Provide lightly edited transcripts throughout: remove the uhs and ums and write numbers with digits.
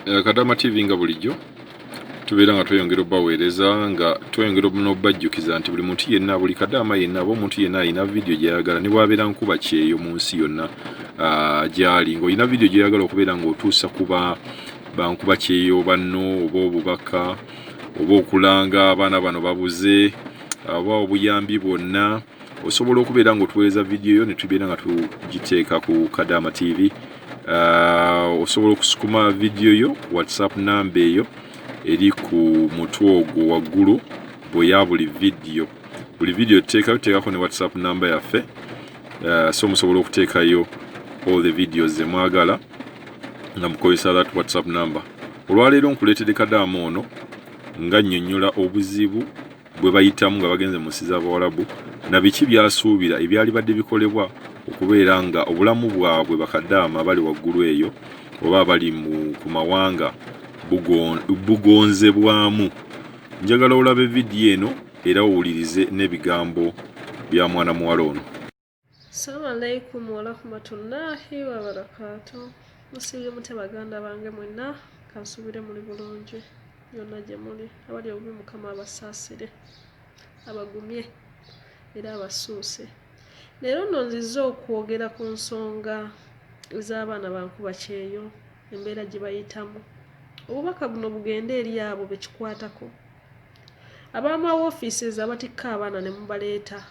Kadama TV nga bulijjo tubeera nga tweyongera obaweereza, nga tweyongera n'obajjukiza nti buli muntu yenna, buli kadaama yenna oba omuntu yenna alina vidiyo gy'ayagala, ne bw'abeera nkuba kyeyo mu nsi yonna gy'ali, ng'olina vidiyo gy'oyagala okubeera ng'otuusa kuba bankuba kyeyo banno, oba obubaka, oba okulanga abaana bano babuze, oba obuyambi bwonna, osobola okubeera ng'otuweereza vidiyo yo ne tubeera nga tugiteeka ku Kadama TV. Osobola okusukuma vidiyo yo ku WhatsApp namba eyo eri ku mutwe ogwo waggulu bweya buli vidiyo. Buli vidiyo tuteekayo, tuteekako ne WhatsApp namba yaffe. So musobola okuteekayo all the videos zemwagala nga mukozesa that WhatsApp number. Olwaleero nkuleetedde kadaama ono nga nnyonnyola obuzibu bwe bayitamu nga bagenze mu nsi z'Abawalabu na biki byasuubira ebyalibadde bikolebwa okubeera nga obulamu bwabwe bakadaama abali waggulu eyo oba abali ku mawanga bugonzebwamu. Njagala olabe vidiyo eno era owulirize n'ebigambo bya mwana muwala ono. Assalamu alaikum warahmatullahi wabarakatu. Musiibye mutya baganda bange mwenna? Kansuubire muli bulungi yonna gye muli. Abali obubi, Mukama abasaasire, abagumye era abasuuse. Leero nno nzize okwogera ku nsonga ez'abaana bankuba kyeyo, embeera gye bayitamu. Obubaka buno bugende eri abo bekikwatako, ab'amawofiises abatikka abaana ne mubaleeta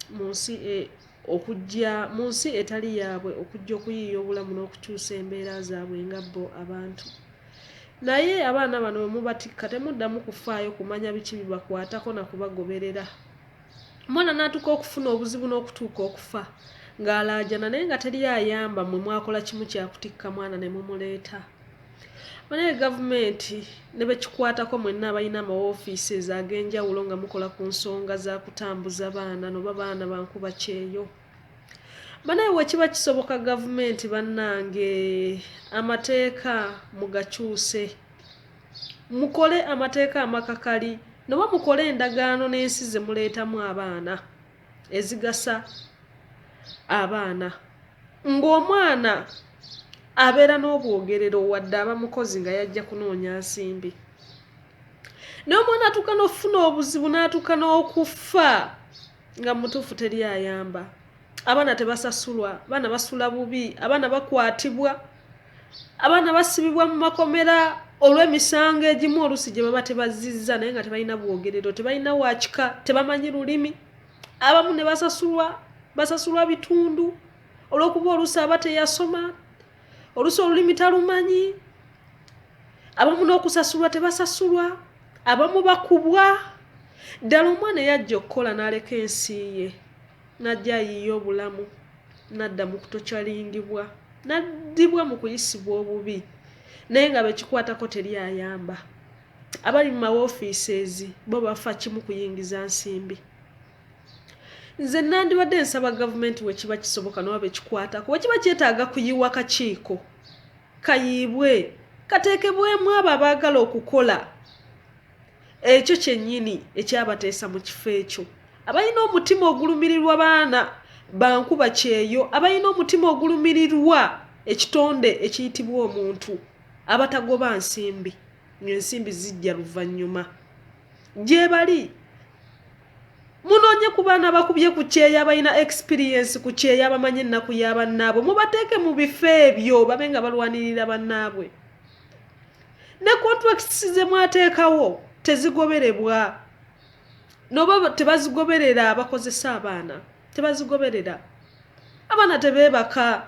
mu nsi okujja mu nsi etali yaabwe, okujja okuyiiya obulamu n'okukyusa embeera zaabwe nga bo abantu. Naye abaana bano bwe mubatikka, temuddamu kufaayo kumanya biki bibakwatako na kubagoberera. Omwana n'atuuka okufuna obuzibu n'okutuuka okufa ng'alaajana, naye nga teri ayamba. Mmwe mwakola kimu kyakutikka mwana ne mumuleeta. Banaye gavumenti ne bekikwatako mwenna abalina amawofiises ag'enjawulo nga mukola ku nsonga za kutambuza baana noba baana bankuba kyeyo, banaye wekiba kisoboka, gavumenti bannange, amateeka mugakyuse, mukole amateeka amakakali, noba mukole endagaano n'ensi ze muleetamu abaana ezigasa abaana, ng'omwana abeera n'obwogerero wadde aba mukozi nga yajja kunoonya nsimbi. Naye omwana atuuka n'okufuna obuzibu n'atuuka n'okufa nga mutuufu teri ayamba. Abaana tebasasulwa, abaana basula bubi, abaana bakwatibwa, abaana basibibwa mu makomera olw'emisango egimu oluusi gye baba tebazizza, naye nga tebalina bwogerero, tebalina wakika, tebamanyi lulimi. Abamu ne basasulwa, basasulwa bitundu olw'okuba oluusi aba teyasoma, oluusi olulimi talumanyi. Abamu n'okusasulwa tebasasulwa, abamu bakubwa. Ddala omwana eyajja okukola n'aleka ensi ye n'ajja ayiiya obulamu, n'adda mu kutokyalingibwa, n'addibwa mu kuyisibwa obubi, naye nga bekikwatako teri ayamba. Abali mu mawofiises bo bafa kimu kuyingiza nsimbi. Nze nandibadde nsaba gavumenti, wekiba kisoboka noba bekikwatako, wekiba kyetaaga kuyiwa kakiiko kayiibwe, kateekebwemu abo abaagala okukola ekyo kyennyini ekyabateesa mu kifo ekyo, abalina omutima ogulumirirwa baana bankuba kyeyo, abalina omutima ogulumirirwa ekitonde ekiyitibwa omuntu, abatagoba nsimbi, ng'ensimbi zijja luvannyuma gye bali. Munoonye ku baana bakubye ku kyeyo, abalina experience ku kyeyo, abamanyi ennaku ya bannaabwe, mubateeke mu bifo ebyo babe nga balwanirira bannaabwe. Ne contracts ze mwateekawo tezigoberebwa, noba tebazigoberera. Abakozesa abaana tebazigoberera, abaana tebeebaka.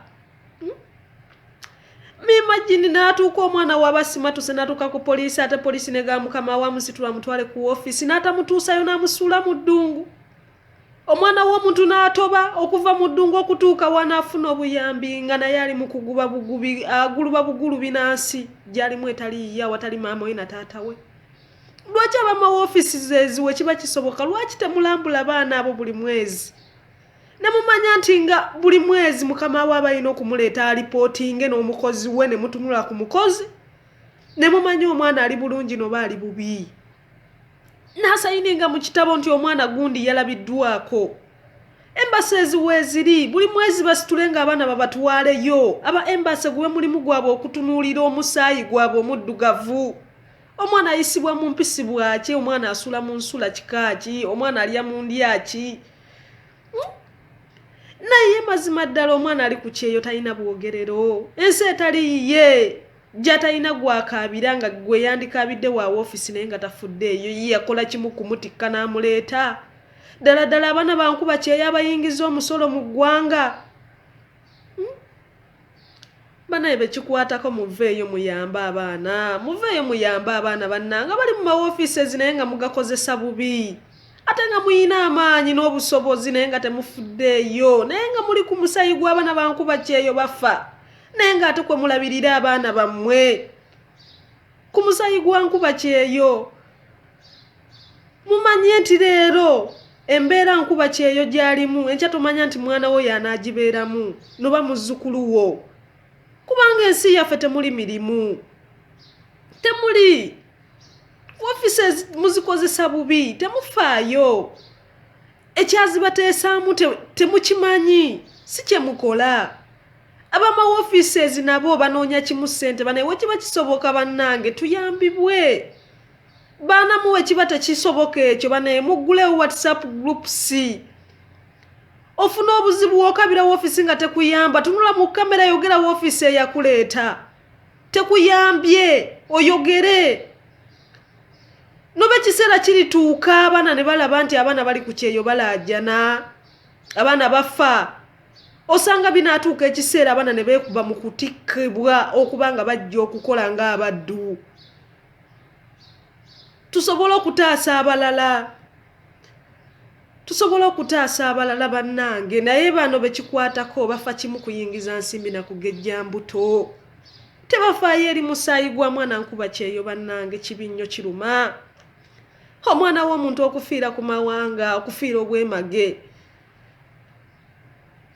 Imagine n'atuuka omwana waba simatuse n'atuuka ku poliisi, ate poliisi nega mukama we amusitula amutwale ku ofiisi, n'atamutuusayo, n'amusuula mu ddungu. Omwana w'omuntu n'atoba okuva mu ddungu okutuuka wanaafuna obuyambi, nga naye ali mu kuguba bugubi, aguluba bugulubi nansi gy'alimu etali yiye, awatali maama we na taata we. Lwaki abamawofiisi zeziwe kiba kisoboka, lwaki temulambula baana abo buli mwezi ne mumanya nti nga buli mwezi mukama we aba alina okumuleeta alipootinge n'omukozi we, ne mutunula ku mukozi ne mumanya omwana ali bulungi noba ali bubi, n'asayininga mu kitabo nti omwana gundi yalabiddwako? Embassy weeziri, buli mwezi basitule nga abaana babatwaleyo. Aba embassy gube mulimu gwabwe okutunuulira omusaayi gwabwe omuddugavu. Omwana ayisibwa mu mpisi bwaki? Omwana asula mu nsula kikaaki? Omwana alya mu ndyaki? Naye mazima ddala omwana ali ku kyeyo talina bwogerero, ensi etali yiye gy'atalina gwakaabira nga gwe yandikaabidde wa woofiisi, naye nga tafuddeeyo. Ye yakola kimu kumutikka n'amuleeta. Ddala ddala abaana bankuba kyeyo abayingiza omusolo mu ggwanga. Banaye bekikwatako, muveeyo muyambe abaana, muveeyo muyambe abaana. Bannanga bali mu mawofiises naye nga mugakozesa bubi, ate nga muyina amaanyi n'obusobozi naye nga temufuddeeyo, naye nga muli ku musayi gw'abaana bankuba kyeyo bafa, naye ng'ate kwe mulabirira abaana bammwe ku musayi gwa nkuba kyeyo. Mumanye nti leero embeera nkuba kyeyo gy'alimu, enkya tomanya nti mwana wo y'anaagibeeramu noba muzzukulu wo, kubanga ensi yaffe temuli mirimu, temuli offices, muzikozesa bubi, temufaayo. Ekyazibateesaamu temukimanyi, si kyemukola. Abamawofiises nabo banoonya kimu, ssente. Banaye wekiba kisoboka, bannange, tuyambibwe. Baana muwe kiba tekisoboka ekyo, banaye muggulewo WhatsApp groups. Ofuna obuzibu, wokabira woofiisi nga tekuyamba, tunula mu kamera, yogera woofiisi eyakuleeta tekuyambye, oyogere. Noba ekiseera kirituuka abaana ne balaba nti abaana bali ku kyeyo balaajana, abaana bafa. Osanga binaatuuka ekiseera abaana ne beekuba mu kutikkibwa okuba nga bajja okukola ng'abaddu, tusobole okutaasa abalala, tusobole okutaasa abalala. Bannange, naye bano bekikwatako bafa kimu, kuyingiza nsimbi na kugejja mbuto, tebafaayo eri musaayi gwa mwana nkuba kyeyo. Bannange, kibi nnyo, kiruma omwana w'omuntu okufiira ku mawanga, okufiira obwemage.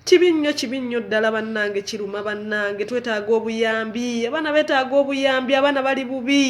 Kibi nnyo, kibi nnyo ddala. Bannange, kiruma. Bannange, twetaaga obuyambi, abaana beetaaga obuyambi, abaana bali bubi.